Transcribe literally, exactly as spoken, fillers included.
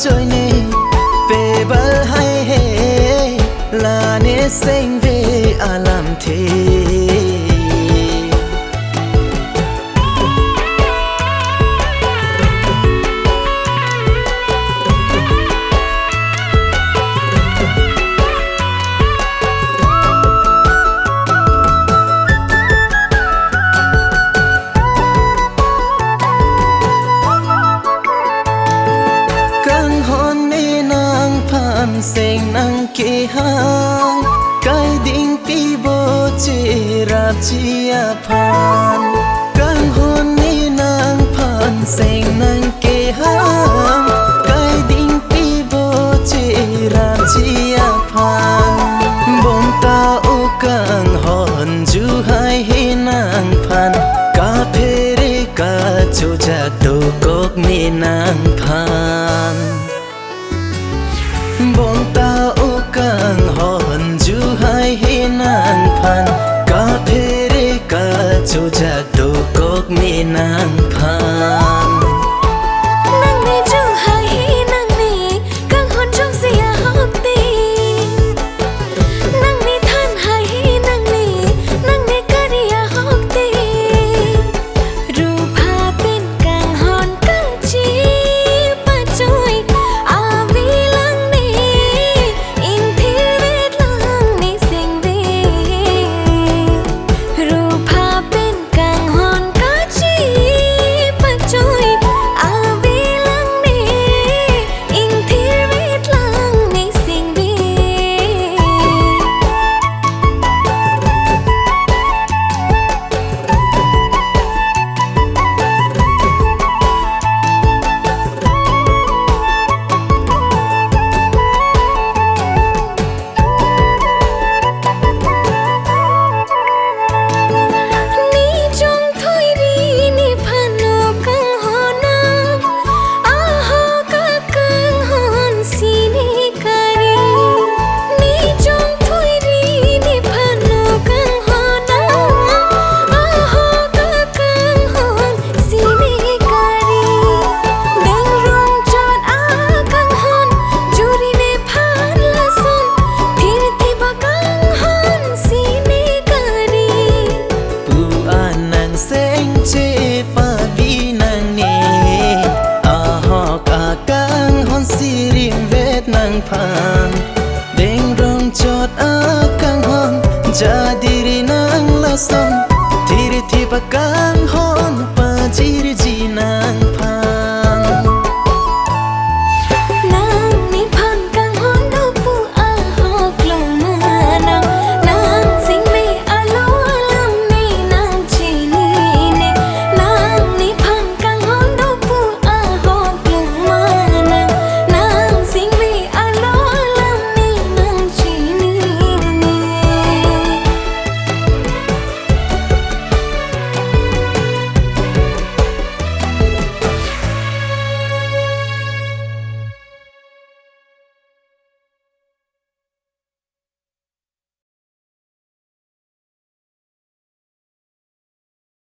Joine pe bal hai he, la ne sengve alamthe. Kanghon ne nangphan seng nangkehang, kai dingpi bo cherapji aphan. Kanghon ne nangphan seng nangkehang, kai dingpi bo cherapji aphan. Bonta o kanghon juhai he nangphan, kaphere kachojak dokok ne nangphan. Bonta o kanghon juhai he nangphan, kaphere kachojak dokok ne nangphan. Nang ne juhai he nang ne kanghon jongsi ahok te, nang ne thanhai he nang ne, nang ne kari ahok te, rupha pen kanghon kachepachoi avelang ne, ingthirvet lang ne sengve. Rupha pen kanghon kachepachoi avelang ne, ingthirvet lang ne sengve. Ne chongthui ri nephan o kanghon ahok akanghon si ne kari. Ne chongthui ri nephan o kanghon ahok akanghon si ne kari. Dengrong chot akanghon juri nephan lason, thirthip akanghon si ne kari. Pu an nang seng chepabi nang ne, ahok akanghon si rimvet nangphan. Dengrong chot akanghon jadiri nang lason, thirthip akanghon pajiri